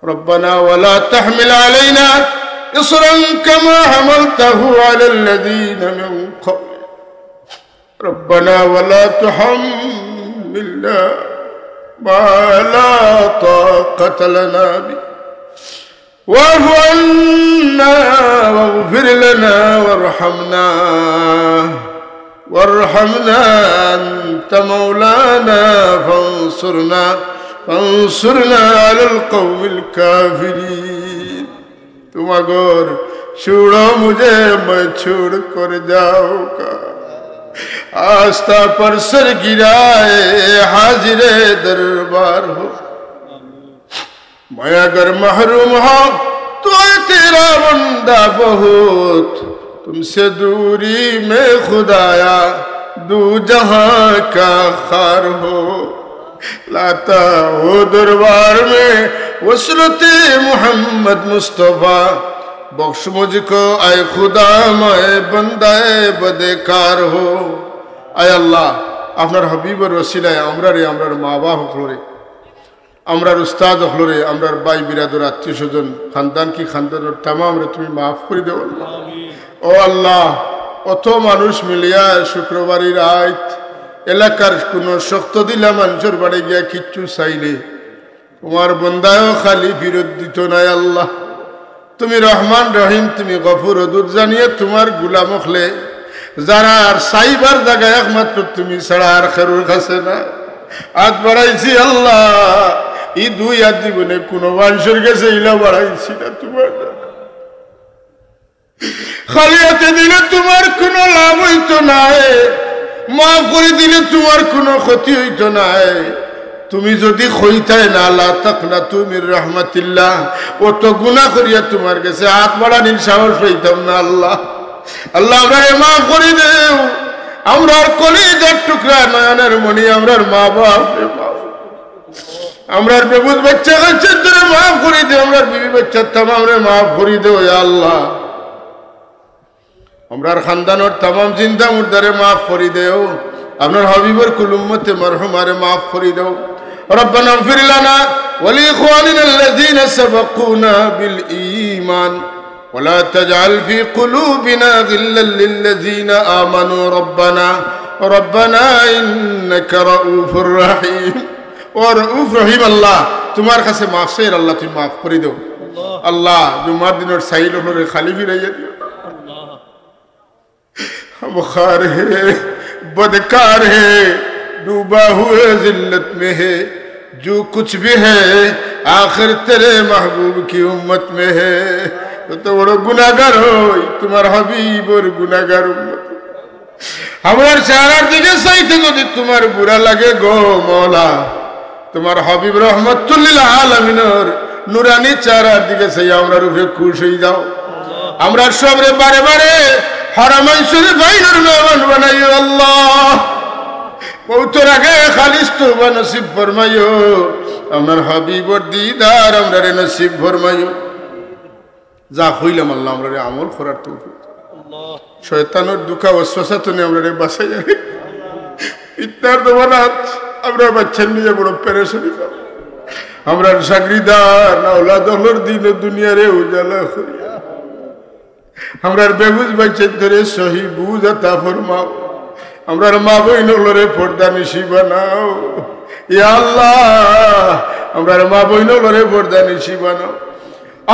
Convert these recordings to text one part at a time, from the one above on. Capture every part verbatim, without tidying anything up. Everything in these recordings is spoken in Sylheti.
ربنا ولا تحمل علينا إصرا كما حملته على الذين من قبلنا. ربنا ولا تحملنا ما لا طاقة لنا به. واعف عنا واغفر لنا وارحمنا. وارحمنا أنت مولانا فانصرنا، فانصرنا على القوم الكافرين. تم اگر چھوڑو مجھے میں چھوڑ کر جاؤں گا۔ آستہ پر سر گرائے حاضر دربار ہو۔ میں اگر محروم ہوں تو اے تیرا بندہ بہت، تم سے دوری میں خدایا دو جہاں کا خار ہو۔ لاتا ہوں دربار میں وصلت محمد مصطفیٰ، بخش مجھ کو اے خدا میں بندہ بدکار ہو۔ اے আল্লাহ, আপনার হাবিবর ওসিলায় আমরারে, আমরার মা বাপ অকলরে, আমরার উস্তাদ অকলরে, আমরার ভাই বিরাদর আত্মীয় স্বজন, খানদান কি খানদানর তামামরে তুমি মাফ করি দেও আল্লাহ। ও আল্লাহ, অত মানুষ মিলিয়া শুক্রবারই রাইত এলাকার কুনু শক্ত দিলা মানষর বাড়ি গিয়া কিচ্ছু চাইলে তুমার বন্দায়ও খালি ফিরত দিত নায় আল্লাহ। তুমি রহমান রহিম, তুমি গফুর ওদুদ জানিয়া তুমার গুলাম অকলে যারার চাইবার জাগা একমাত্র তুমি ছাড়া আর কেউর কাছে না। আত বাড়াইছি আল্লাহ, ই দুই আত জীবনে কুনু মানষর গেছে ইলা বাড়াইছি না তুমার। খালি আতে দিলে তুমার কুনু লাভ অইতো নায়, মাফ করি দিলে তুমার কুনু ক্ষতি অইতো নায়। তুমি যুদি কইতায় না, লা তাকনাতু মির রাহমাতিল্লাহ, অত গুনা করিয়া তুমার গেছে আত বাড়ানির সাহস পাইতাম না আল্লাহ। আল্লাহ, আমরারে মাফ করি দেও। আমরার কলিজার টুকরা, নয়নের মণি, আমরার মা বাপরে মাফ। আমরার বেবুজ বাচ্চা কাচ্চারে মাফ করি দেও, আমরার বিবি বাচ্চা তামামরে মাফ করি দেও, ইয়া আল্লাহ। আমরার খানদানর তামাম জিন্দা মুর্দারে মাফ করি দেও। আপনার হাবিবর কুল উম্মতে মরহুমারে মাফ করি দেও। ربنا اغفر لنا ولإخواننا الذين سبقونا بالإيمان ولا تجعل في قلوبنا غلا للذين آمنوا ربنا ربنا إنك رؤوف رحيم। ও রউফ রহিম আল্লাহ, তুমার কাছে মাফ চাইর আল্লাহ, তুমি মাফ করি দেও। আল্লাহ, জুমার দিনর সাইল অকলরে খালি ফিরাইয়া দিও। ہم خوار ہیں، بدکار ہیں، ڈوبا ہوئے ذلت میں ہے، جو کچھ بھی ہے، آخر تیرے محبوب کی امت میں ہے۔ অত বড় গুনাগার অই, তুমার হাবিবর গুনাগার উম্মত। আমরার চেহারার দিকে চাইতে যুদি তুমার বুরা লাগে গো মওলা, তুমার হাবিব রহমাতুল্লিল আলামিনর নুরানি চেহারার দিকে চাইয়া আমরার উপরে খুশ অই যাও। আমরার সবরে বারে বারে হারামাইন শরীফাইনর মেহমান বানাইও আল্লাহ। মউতর আগে খালিস তওবা নসিব ফরমাইও। আপনার হাবিবর দিদার আমরারে নসিব ফরমাইও। যা কইলাম আল্লাহ, আমরারে আমল করার তৌফিক। শয়তানর ধুকা ওয়াসওয়াসা তনে আমরারে বাঁচাইয়া রাখো। ফিতনার জমানাত আমরার বাচ্চাইন নিয়া বড় পেরেশানি পাই। আমরার সাগরিদান আওলাদ অকলর দিন ও দুনিয়ারে উজালা করিয়া। আমরার বেবুজ বাচ্চাইন্তরে সহি বুঝ আতা ফরমাও। আমরার মা বইন অকলরে পর্দানিশি বানাও। ইয়া আল্লাহ, আমরার মা বইন অকলরে পর্দানিশি বানাও।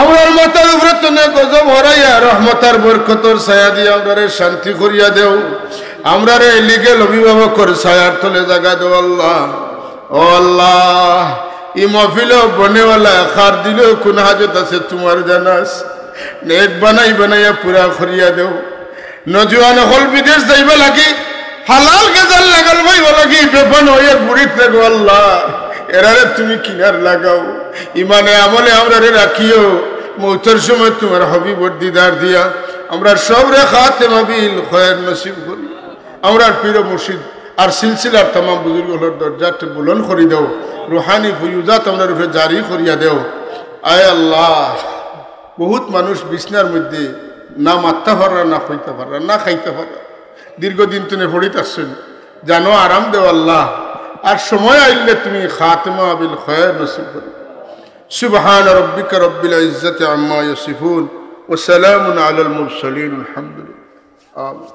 আমরার মাথার উপরে তনে গজব হরাইয়া রহমত আর বরকতর ছায়া দিয়া আমরারে শান্তি করিয়া দেও। আমরারে লিগ্যাল অভিভাবকর ছায়ার তলে জাগা দেও আল্লাহ। ও আল্লাহ, ই মহফিলো বনেওয়ালা কার দিলো কুন হাজত আছে তুমার জানা আছে। নেক বানাই বানাইয়া পুরা করিয়া দেও। নজওয়ান অকল বিদেশ যাইবা লাগি, হালাল গাজার লাগাল পাইবা লাগি, বেপান অইয়া ঘুরিত লাগো আল্লাহ। এরারে তুমি কিনার লাগাও। ইমানে আমলে আমরারে রাখিও। মউতর সময় তুমার হাবিবর দিদার দিয়া আমরার সবরে খাতেমা বিল খয়ের নসিব করি। আমরার পীর মুর্শিদ আর সিলসিলার তামাম বুজুর্গ অকলর দরজাত বুলন্দ করি দেও। রুহানি ফয়ুজাত আমরার উপরে জারি করিয়া দেও। আয় আল্লাহ, বহুত মানুষ বিছনার মধ্যে না মাততা পাররা, না কইতা পাররা, না খাইতা পাররা, দীর্ঘদিন তনে পড়িত আছইন, জানো আরাম দেও আল্লাহ। আর সময় আইলে তুমি খাতেমা বিল খয়ের নসিব করি। سبحان ربك رب العزة عما يصفون وسلام على المرسلين والحمد لله. آمين.